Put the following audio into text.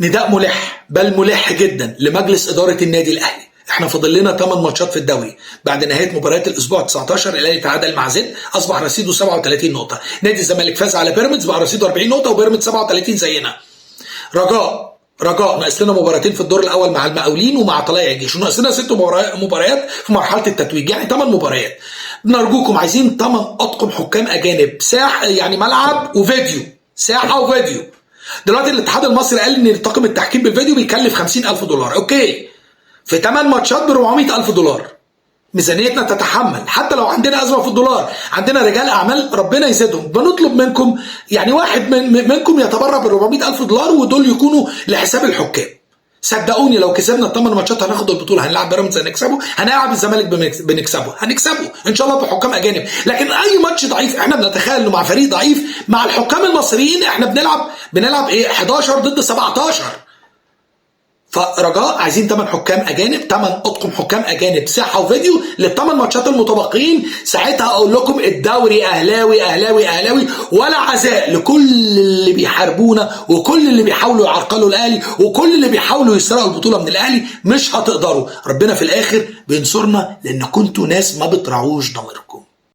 نداء ملح، بل ملح جدا، لمجلس ادارة النادي الاهلي. احنا فاضل لنا 8 ماتشات في الدوري. بعد نهاية مباريات الاسبوع 19 الاهلي تعادل مع زد، اصبح رصيده 37 نقطة. نادي الزمالك فاز على بيراميدز، بقى رصيده 40 نقطة، وبيراميدز 37 زينا. رجاء ناقص لنا مباراتين في الدور الاول مع المقاولين ومع طلائع الجيش، وناقص لنا 6 مباريات في مرحلة التتويج، يعني 8 مباريات. نرجوكم، عايزين 8 اطقم حكام اجانب، ساح يعني ملعب وفيديو، ساحة وفيديو. دلوقتي الاتحاد المصري قال ان طاقم التحكيم بالفيديو بيكلف 50000 دولار، okay، في 8 ماتشات ب 400000 دولار. ميزانيتنا تتحمل، حتى لو عندنا ازمة في الدولار، عندنا رجال اعمال ربنا يزيدهم. بنطلب منكم يعني واحد منكم يتبرع ب 400000 دولار، ودول يكونوا لحساب الحكام. صدقوني لو كسبنا الثمان ماتشات هناخد البطوله. هنلعب بيراميدز هنكسبه، هنلعب الزمالك بنكسبه، هنكسبه ان شاء الله بحكام اجانب. لكن اي ماتش ضعيف، احنا بنتخيل انه مع فريق ضعيف، مع الحكام المصريين احنا بنلعب ايه؟ 11 ضد 17. فرجاء، عايزين 8 حكام اجانب، 8 اطقم حكام اجانب، ساحة وفيديو للثمان ماتشات المتبقيين. ساعتها اقول لكم الدوري اهلاوي اهلاوي اهلاوي، ولا عزاء لكل اللي بيحاربونا وكل اللي بيحاولوا يعرقلوا الاهلي وكل اللي بيحاولوا يسرقوا البطولة من الاهلي. مش هتقدروا، ربنا في الاخر بينصرنا، لان كنتوا ناس ما بتراعوش ضميركم.